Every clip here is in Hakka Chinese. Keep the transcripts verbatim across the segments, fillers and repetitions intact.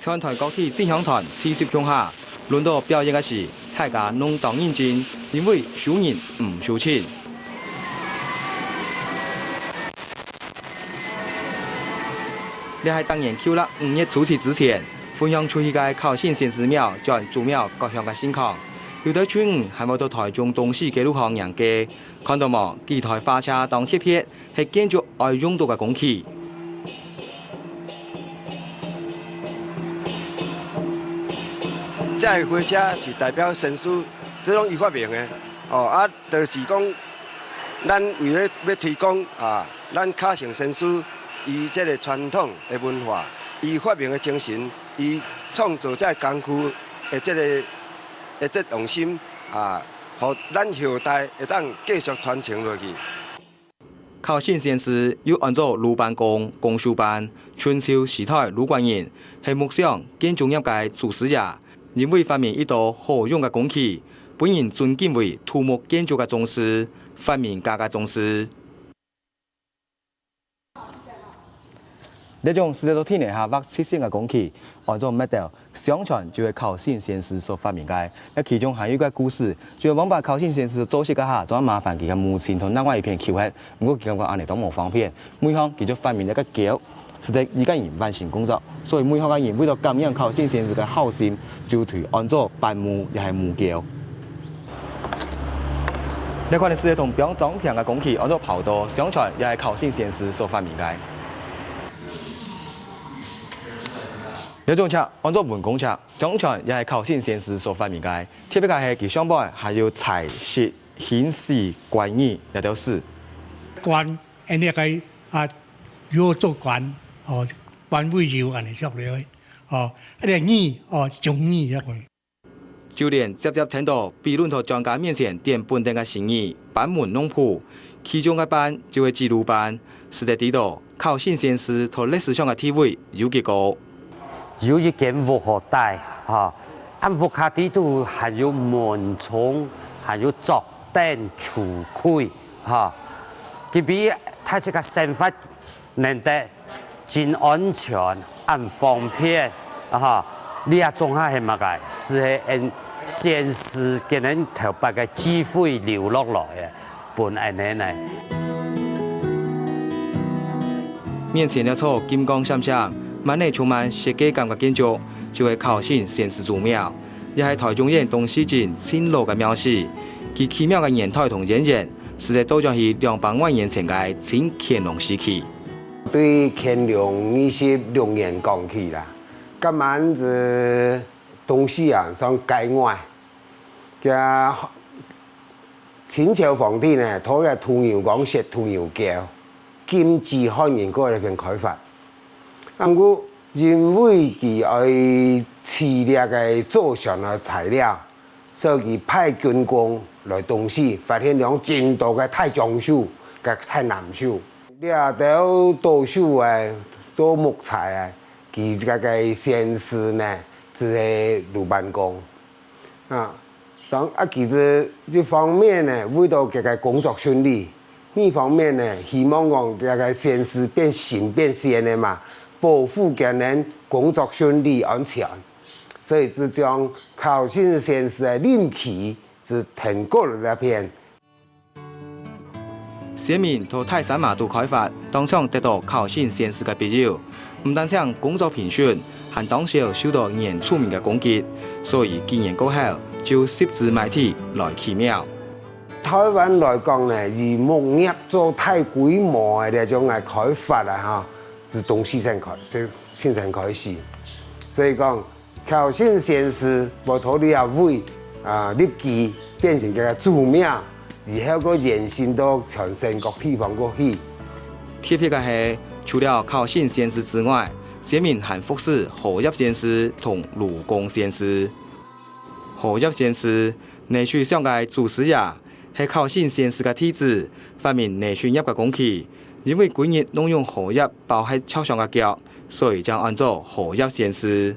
全團各地進香團齊集共下，輪到表演个時，大家攏當認真，因為輸人毋輸陣。這係逐年舊曆五月初七之前，分享出去个孝信先師廟轉祖廟各鄉个盛況。有兜隊伍還會到台中東勢街路項迎接，看到無？幾台貨車當特別， 係建築愛用到个工具。這个貨車是代表先師，這種伊發明的。哦，啊，就是講，咱為了欲推廣啊，咱嘉聖先師伊這个傳統的文化，伊發明的精神，伊創造這个工具的這个的這用心啊，予咱後代會當繼續傳承落去。 孝信先師又安做魯班公、公輸班、春秋時代魯官人，係木匠建築業个祖師爺，因為發明一道好用个工具，分人尊敬為土木建築个宗師、發明家个宗師。這種使得到地泥下挖七星个工具，安做篾斗， 相傳就係孝信先師所發明个。該其中還有一個故事，就係往擺孝信先師做事該下，總係麻煩佢个母親同另外一片求學，毋過佢感覺恁樣當無方便，尾項佢就發明一個鉤，使得一個人完成工作。所以尾項个人為了感念孝信先師个孝心，就對安做粄模也係模鉤。這款係同平常平个工具安做刨刀，相傳也係孝信先師所發明个。這種尺安做文公尺， 相傳也係孝信先師所發明个，特別个係佢上背還有彩色、形似關羽這條絲。關，恁樣个啊，有做關，哦，關尾有恁樣作了，哦，啊，這羽，哦，中羽遐个。就連輒輒聽到比論在專家面前點本等个成語，班門弄斧，其中个班就係指魯班，使得知道 孝信先師在歷史上个地位有幾高。有一間屋好大，哈，恁屋下底肚還有門窗，還有桌凳、櫥櫃，哈。佢比大自家生活能得真安全、恁方便，哈。這總下係麼个？係𠊎等先師佢等頭擺个智慧留落來个。 分恁樣呢。面前這座金光閃閃、滿地充滿設計感个建築，就係孝信先師祖廟，也係台中縣東勢鎮盡老个廟寺。佢奇妙个年代同淵源，使得倒轉去兩百外年前个清乾隆時期。對乾隆二十六年講起啦，該滿子東勢啊，上街外，佢 清朝皇帝呢，討个屠牛公食屠牛膏，禁止漢人過來這片開發。啊，毋過因為佢愛取這个造船个材料，所以佢派軍工來東勢，發現了真多个大樟樹、个大楢樹。這兜倒樹个、做木材个，佢這个先師呢，就係魯班公。 啊，當啊，其實一方面呢，為到佢个工作順利；二方面呢，希望講佢个先師變神變仙个嘛，保護佢等工作順利、安全。所以就將孝信先師个靈體就停過了這片。 先民在大山嫲肚開發，當場得到孝信先師个庇佑，毋單淨工作平順，還當少受到原住民个攻擊，所以幾年過後，就集資買地來起廟。台灣來講呢，以木業做大規模个這種个開發啊，哈，自東勢先開，先，先開始。所以講， 孝信先師無在這位啊立基，變成這个祖廟，以後个延伸到全省各地方過去。特別个係，除了孝信先師之外，先民還服侍何業先師同魯公先師。何業先師，泥水上个祖師爺，係孝信先師个弟子，發明泥水業个工具。因為歸日攏用何業包核著上个腳，所以正安做何業先師。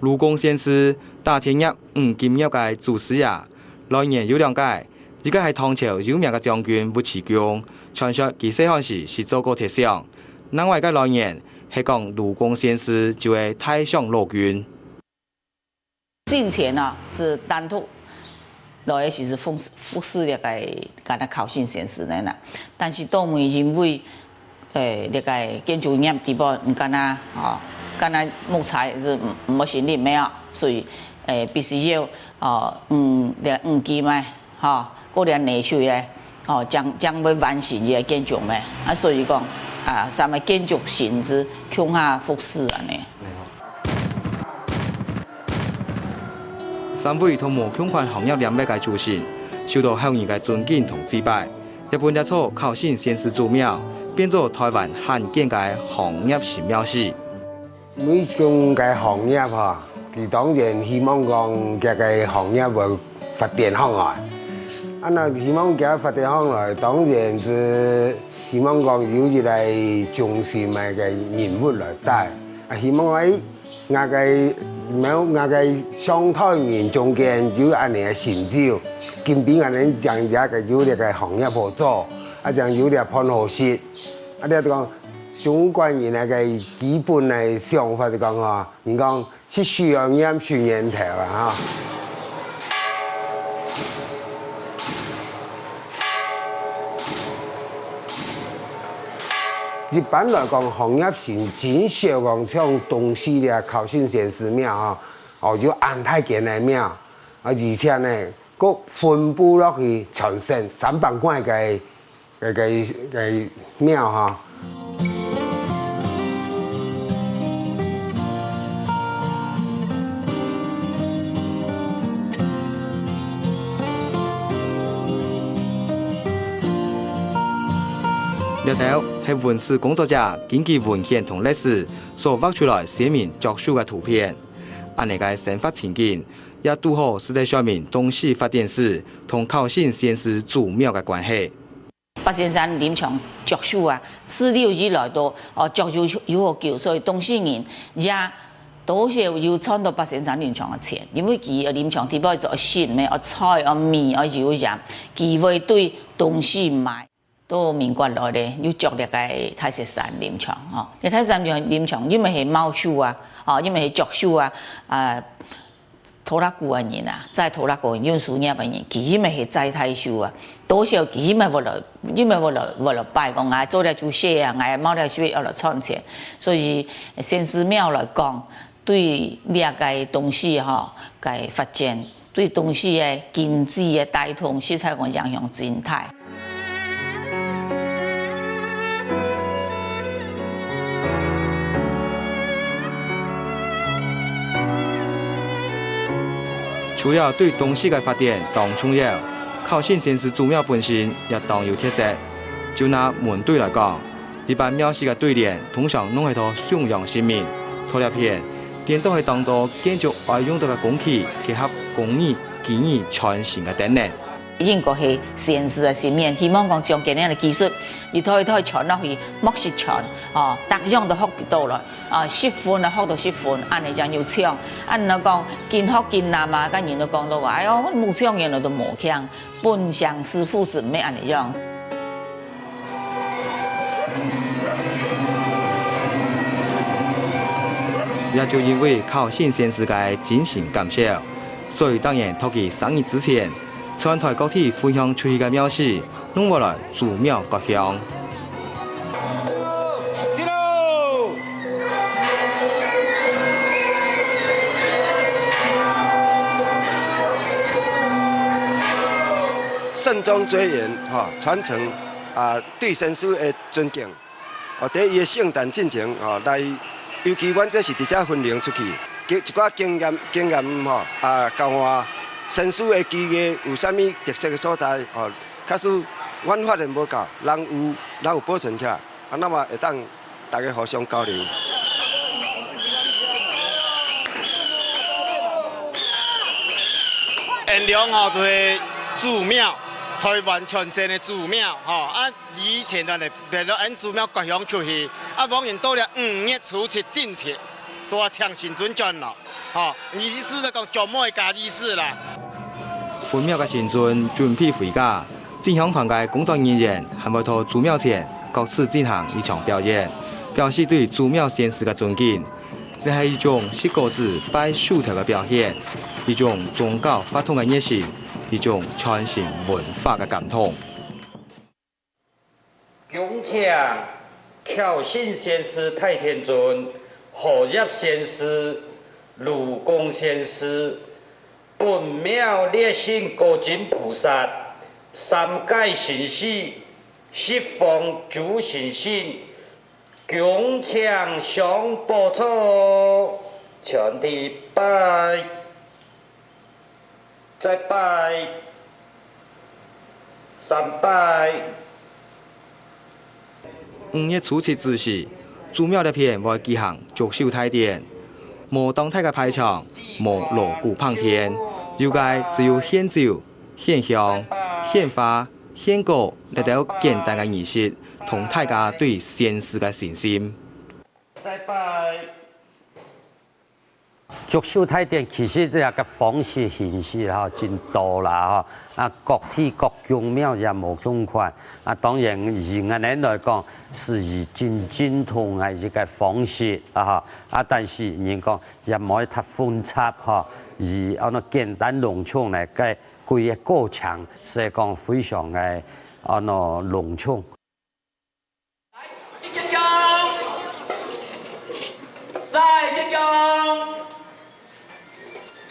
魯公先師，打鐵業、五金業个祖師爺，來源有兩个，一个係唐朝有名个將軍吳奇功，傳說佢細漢時識做過鐵匠。另外一个來源，係講盧公先師就係大象老君。進前啊，係單獨來个時係服侍，服侍這个敢若孝信先師个啦。但是到尾因為，誒，這个建築業底部，毋敢若，吼，敢若木材係毋，毋好生理咩啊，所以，誒，必須要，哦，嗯，這黃金个，吼，過了泥水个，吼，正，正會完成這个建築个。啊，所以講，啊，三个建築神係共下服侍恁呢。 三位同無共款行業領域个祖先，受到後人个尊敬同祭拜，也分這座孝信先師祖廟變做臺灣罕見个行業神廟寺。每種个行業吼，佢當然希望講佢个行業會發展起來。啊，若希望佢發展起來，當然係希望講有一个中心个人物來帶。 啊，希望𠊎，𠊎个，𠊎个上代人中間有恁呢个成就，今晡𠊎等將這个有這个行業好做，啊，將有這飯好食。啊，你講中國人那个基本个想法就講吼，人講食樹要念十年頭啊，吼。 一般來講，行業係真少講像東勢這孝信先師廟吼，哦，有恁大間个廟，啊，而且呢，閣分布落去全省三百外个，个，个，个廟吼。 這兜係文史工作者根據文獻同歷史所畫出來先民著樹个圖片。恁呢个生活情景，也堵好使得說明東勢發展史同孝信先師祖廟个關係。八仙山林場著樹啊，自古以來都，哦，著樹有好久，所以東勢人也 都係有賺到八仙山林場个錢，因為佢个林場底背做愛食咩，愛菜、愛米、愛油鹽，佢會對東勢買。到民國來咧，又著這个大雪山林場吼。這大雪山林場因為係貿易啊，哦，因為係著樹啊，啊，拖拉庫个人啊，載拖拉庫運輸業个人，佢因為係載大樹啊，多少佢因為會來，因為會來，會來拜講，𠊎做了就事啊，𠊎貿了樹要來賺錢，所以先師廟來講， 對這个東勢吼，个發展，對東勢个經濟个帶動，實在講影響真大。除了對東勢个發展當重要，孝信先師祖廟本身也當有特色。就拿門對來講， 一般廟寺个對聯通常攏係套頌揚神明，套這片，顛倒係當多建築愛用到个工具，結合工藝、技藝傳承个燈籠。應該係先師个心願，希望講將今日个技術一代一代傳落去，莫失傳，哦，逐樣都學得到來，啊，十分啊，學到十分，恁呢正有像。恁呢講，緊學緊濫啊，該人都講到話，哎喲，武昌原來都無像。 本鄉師傅係毋係恁呢樣。也就因為孝信先師个真心感受，所以當然在佢生日之前，全台各地分享出去个廟寺，攏會來祖廟割香。 慎終追遠，吼，傳承，啊，對先師的尊敬。哦，佇伊的聖誕進前，吼，來，尤其阮這是直接分靈出去，一寡經驗，經驗，吼，啊，交換先師的技藝有啥物特色的所在，吼，假使阮發現無夠，人有，人有保存起來，啊，那麼會當 大家互相交流。炎龍吼，就係祖廟，台灣全省的祖廟吼。啊，以前呢，就係，就係𫣆祖廟割香出去，啊，往年到了五月初七進前，都要請神尊轉來，吼，意思就講，做妹个意思啦。分廟个神尊準備回家， 進香團个工作人員還會在祖廟前各自進行一場表演，表示對祖廟先師个尊敬。這係一種食果子拜樹頭个表現，一種宗教活動个熱情，一種傳承文化个感動。 恭請孝信先師太天尊、荷葉先師、盧公先師、本廟烈性果真菩薩、三界神士、十方諸神仙，恭請上寶座，全體拜。 再拜，三拜。五月初七之時，祖廟這片會舉行祝壽大典，無當大个排場，無鑼鼓拚天，有个只有獻酒、獻香、獻花、獻果這兜簡單个儀式，同大家對先師个誠心。再拜。 祝壽大典其實這个方式形式吼，真多啦吼。啊，各地各宮廟也無共款。啊，當然以𠊎等來講，係以真正統个一个方式啊吼。啊，但是人講也無忒複雜吼，以恁樣簡單隆重來个規个過程，係講非常个恁樣隆重。 來，一鞠躬，再一鞠躬，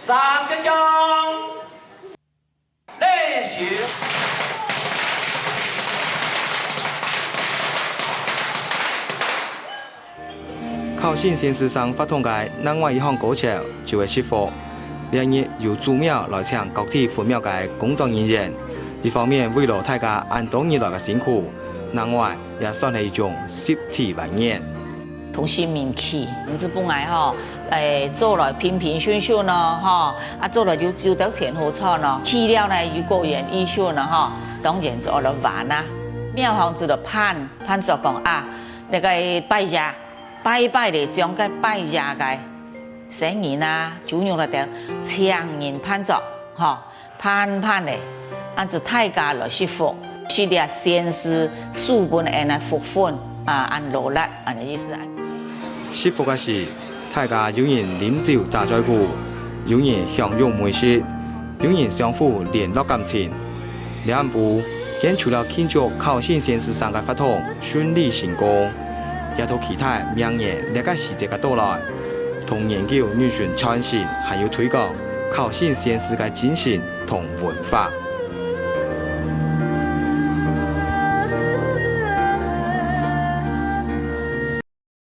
三鞠躬，練習。孝信先師上發動个另外一項高潮，就係食福。這日由祖廟來請各地分廟个工作人員，一方面慰勞大家恁多日來个辛苦，另外 也算係一種集體懷念。同心面去，毋知本來吼，誒，做來平平順順咯，吼，啊，做來有有兜錢好賺咯，去了呢又過年意順咯，吼，當然就愛來玩啊。廟方就來辦，辦桌講啊，那個拜爺，拜拜咧，將該拜爺个神明啊，酒肉來等，請人辦桌，吼。 盼盼咧，恁樣大家來食福，食了先師賜分恁樣福分啊，恁勞力，恁樣意思啊。食福个時，大家有人啉酒打嘴鼓，有人享用美食，有人相互聯絡感情。這暗晡，除了慶祝孝信先師上个法堂順利成功，也同期待明年這个時節个到來，同研究、認真、傳承，還有推廣孝信先師个精神 同文化。